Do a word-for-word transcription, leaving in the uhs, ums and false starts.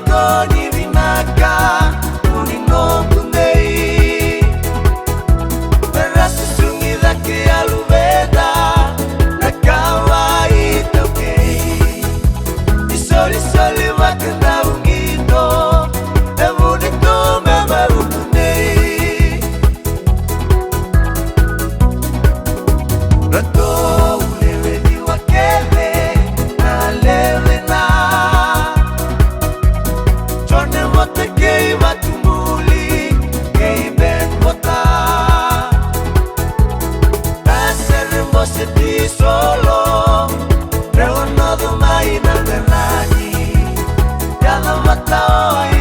Toni vinaka, uni noqu nei. Vera susugi cake a luveda, na kawa iTaukei. Isolisoli vakadauqito, e vuni tu me maruku nei. Ratou lewe ciwa kece na lewe na Jone Vota kei Vatubuli kei Ben Vota. Na sere bose tisolo, rewa noco mai na verani. Yaca vata o